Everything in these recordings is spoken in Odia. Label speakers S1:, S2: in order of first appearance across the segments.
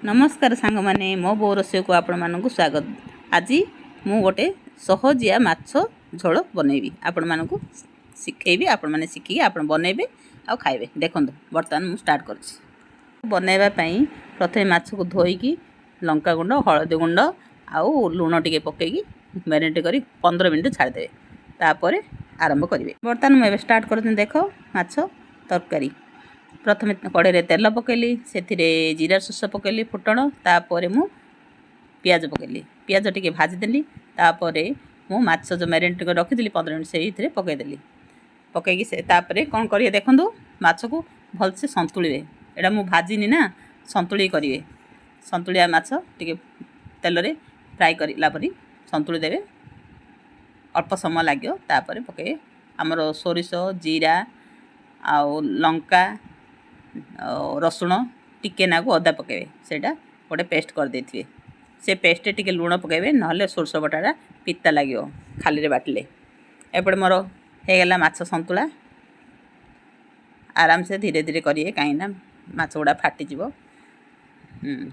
S1: ନମସ୍କାର ସାଙ୍ଗମାନେ, ମୋ ବୋଉ ରୋଷେଇକୁ ଆପଣମାନଙ୍କୁ ସ୍ୱାଗତ। ଆଜି ମୁଁ ଗୋଟେ ସହଜିଆ ମାଛ ଝୋଳ ବନେଇବି, ଆପଣମାନଙ୍କୁ ଶିଖେଇବି। ଆପଣମାନେ ଶିଖିକି ଆପଣ ବନେଇବେ ଆଉ ଖାଇବେ। ଦେଖନ୍ତୁ, ବର୍ତ୍ତମାନ ମୁଁ ଷ୍ଟାର୍ଟ କରୁଛି। ବନେଇବା ପାଇଁ ପ୍ରଥମେ ମାଛକୁ ଧୋଇକି ଲଙ୍କା ଗୁଣ୍ଡ, ହଳଦୀ ଗୁଣ୍ଡ ଆଉ ଲୁଣ ଟିକେ ପକାଇକି ମ୍ୟାରିନେଟ୍ କରି 15 ମିନିଟ୍ ଛାଡ଼ିଦେବେ। ତାପରେ ଆରମ୍ଭ କରିବେ। ବର୍ତ୍ତମାନ ମୁଁ ଏବେ ଷ୍ଟାର୍ଟ କରୁଛି। ଦେଖ, ମାଛ ତରକାରୀ। ପ୍ରଥମେ କଢ଼େଇରେ ତେଲ ପକାଇଲି, ସେଥିରେ ଜିରା, ସୋରିଷ ପକାଇଲି, ଫୁଟଣ। ତାପରେ ମୁଁ ପିଆଜ ପକାଇଲି। ପିଆଜ ଟିକେ ଭାଜିଦେଲି। ତାପରେ ମୁଁ ମାଛ ଯେଉଁ ମ୍ୟାରିନେଟ୍ କରି ରଖିଥିଲି 15 ମିନିଟ୍, ସେଇଥିରେ ପକାଇଦେଲି। ପକାଇକି ସେ ତାପରେ କ'ଣ କରିବେ ଦେଖନ୍ତୁ, ମାଛକୁ ଭଲସେ ସନ୍ତୁଳିବେ। ଏଇଟା ମୁଁ ଭାଜିନି ନା, ସନ୍ତୁଳି କରିବେ। ସନ୍ତୁଳିଆ ମାଛ ଟିକେ ତେଲରେ ଫ୍ରାଏ କରିଲା ପରି ସନ୍ତୁଳି ଦେବେ। ଅଳ୍ପ ସମୟ ଲାଗିବ। ତାପରେ ପକାଇବେ ଆମର ସୋରିଷ, ଜିରା ଆଉ ଲଙ୍କା ଆଉ ରସୁଣ, ଟିକେ ନାକୁ ଅଦା ପକାଇବେ। ସେଇଟା ଗୋଟେ ପେଷ୍ଟ କରିଦେଇଥିବେ। ସେ ପେଷ୍ଟରେ ଟିକେ ଲୁଣ ପକାଇବେ, ନହେଲେ ସୋରିଷ ବଟାଟା ପିତା ଲାଗିବ ଖାଲିରେ ବାଟିଲେ। ଏପଟେ ମୋର ହେଇଗଲା ମାଛ ସନ୍ତୁଳା। ଆରାମସେ ଧୀରେ ଧୀରେ କରିବେ, କାହିଁକିନା ମାଛ ଗୁଡ଼ା ଫାଟିଯିବ।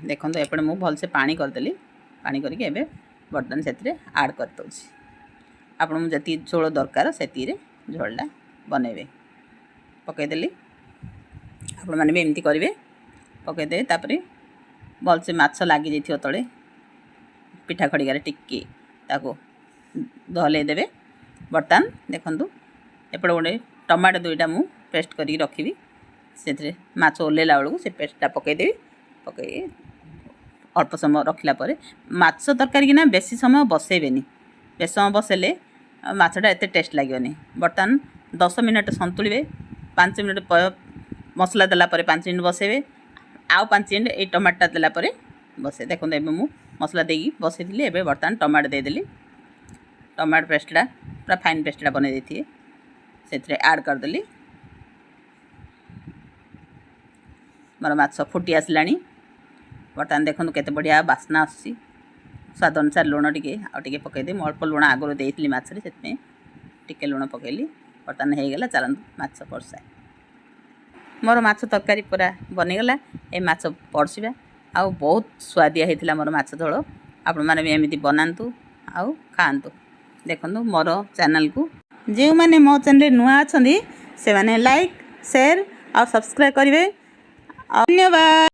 S1: ଦେଖନ୍ତୁ, ଏପଟେ ମୁଁ ଭଲସେ ପାଣି କରିଦେଲି। ପାଣି କରିକି ଏବେ ବର୍ତ୍ତମାନ ସେଥିରେ ଆଡ଼୍ କରିଦେଉଛି। ଆପଣଙ୍କୁ ଯେତିକି ଝୋଳ ଦରକାର, ସେତିକିରେ ଝୋଳଟା ବନେଇବେ। ପକାଇଦେଲି। ଆପଣମାନେ ବି ଏମିତି କରିବେ। ପକାଇଦେବେ, ତାପରେ ଭଲସେ ମାଛ ଲାଗିଯାଇଥିବ ତଳେ, ପିଠା ଖଡ଼ିକାରେ ଟିକେ ତାକୁ ଦହଲେଇ ଦେବେ। ବର୍ତ୍ତମାନ ଦେଖନ୍ତୁ, ଏପଟେ ଗୋଟେ ଟମାଟୋ ଦୁଇଟା ମୁଁ ପେଷ୍ଟ କରିକି ରଖିବି। ସେଥିରେ ମାଛ ଓହ୍ଲେଇଲା ବେଳକୁ ସେ ପେଷ୍ଟଟା ପକାଇଦେବି। ପକାଇକି ଅଳ୍ପ ସମୟ ରଖିଲା ପରେ, ମାଛ ତରକାରୀ କିନା ବେଶୀ ସମୟ ବସେଇବେନି। ବେଶୀ ସମୟ ବସେଇଲେ ମାଛଟା ଏତେ ଟେଷ୍ଟ ଲାଗିବନି। ବର୍ତ୍ତମାନ 10 ମିନିଟ୍ ସନ୍ତୁଳିବେ। 5 ମିନିଟ୍ ମସଲା ଦେଲା ପରେ 5 ମିନିଟ୍ ବସେଇବେ, ଆଉ 5 ମିନିଟ୍ ଏଇ ଟମାଟୋଟା ଦେଲା ପରେ ବସେଇ। ଦେଖନ୍ତୁ, ଏବେ ମୁଁ ମସଲା ଦେଇକି ବସେଇଥିଲି। ଏବେ ବର୍ତ୍ତମାନ ଟମାଟୋ ଦେଇଦେଲି। ଟମାଟୋ ପେଷ୍ଟଟା ପୁରା ଫାଇନ୍ ପେଷ୍ଟଟା ବନେଇ ଦେଇଥିବେ, ସେଥିରେ ଆଡ଼୍ କରିଦେଲି। ମୋର ମାଛ ଫୁଟି ଆସିଲାଣି ବର୍ତ୍ତମାନ। ଦେଖନ୍ତୁ, କେତେ ବଢ଼ିଆ ବାସ୍ନା ଆସୁଛି। ସ୍ୱାଦ ଅନୁସାରେ ଲୁଣ ଟିକେ ଆଉ ଟିକେ ପକାଇଦେବି। ମୁଁ ଅଳ୍ପ ଲୁଣ ଆଗରୁ ଦେଇଥିଲି ମାଛରେ, ସେଥିପାଇଁ ଟିକେ ଲୁଣ ପକାଇଲି। ବର୍ତ୍ତମାନ ହେଇଗଲା। ଚାଲନ୍ତୁ ମାଛ ପରସାଏ। ମୋର ମାଛ ତରକାରୀ ପୁରା ବନିଗଲା। ଏ ମାଛ ପରସିବା ଆଉ ବହୁତ ସୁଆଦିଆ ହେଇଥିଲା ମୋର ମାଛ ଝୋଳ। ଆପଣମାନେ ବି ଏମିତି ବନାନ୍ତୁ ଆଉ ଖାଆନ୍ତୁ। ଦେଖନ୍ତୁ, ମୋର ଚ୍ୟାନେଲକୁ ଯେଉଁମାନେ ମୋ ଚ୍ୟାନେଲରେ ନୂଆ ଅଛନ୍ତି, ସେମାନେ ଲାଇକ୍, ସେୟାର ଆଉ ସବସ୍କ୍ରାଇବ୍ କରିବେ। ଧନ୍ୟବାଦ।